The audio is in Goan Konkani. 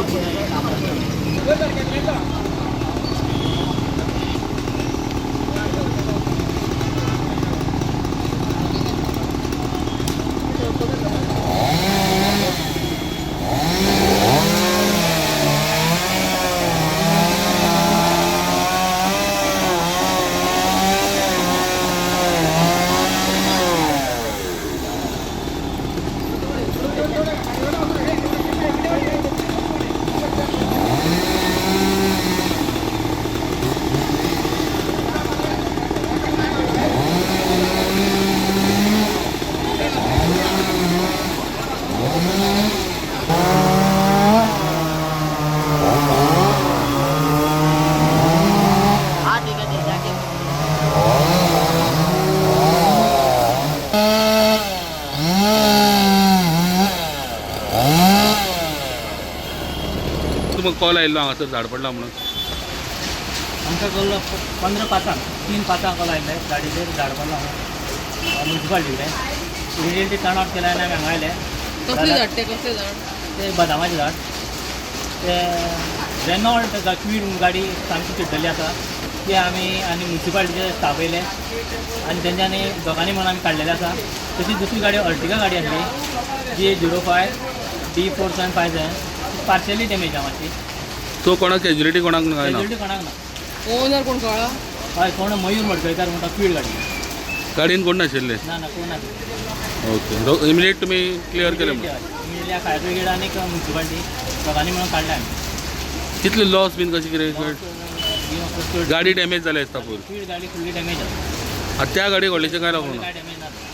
काम करता. हाँ ठीक है, जाके। तुमकां कॉल आयिल्लो हांगासर झाड पडलां म्हणून? आमकां कॉल 4:45, 3:05 कॉल आयिल्ले, गाडयेचेर झाड पडलां म्हणून मुन्सिपालिटी कडेन. इमिडिएटली टर्न आवट केलें आनी आमी हांगा आयले. कसलें झाड तें? कसलें झाड? ते बदामाचें झाड. ते रेनॉल्ट क्वीड गाडी सामकी चिड्डली आसा. ती आमी आनी मुन्सिपालिटीचे स्टाफ येयले आनी तेंच्यांनी दोगांनी म्हणून आमी काडलेले आसा. तशीच दुसरी गाडी अर्टिगा गाडी आसली, जी 05 D 4757, partially damage आहा मातशी. सो कोणाक कॅज्युलिटी कोणाक काय ना? कॅज्युलिटी कोणाक ना. ओनर कोण कळ्ळा? हय, कोण मयूर मडकयकार म्हणटा, क्वीड गाडी. गाडयेन कोण नाशिल्ले? ना ना, कोण नासले. ओके, इमिडिएट तुमी क्लियर केलें म्हणून? इमिडिएटली फायर ब्रिगेड आनी मुन्सिपालिटी दोगांनी म्हणून काडले आमी. कितले लॉस बीन कशें कितें? गाडी डॅमेज जाल्या दिसता फूल. क्वीड गाडी फुल्ली डॅमेज आसा. आतां त्या गाडयेक व्हडलेशें कांय लागूंक ना? काय डॅमेज.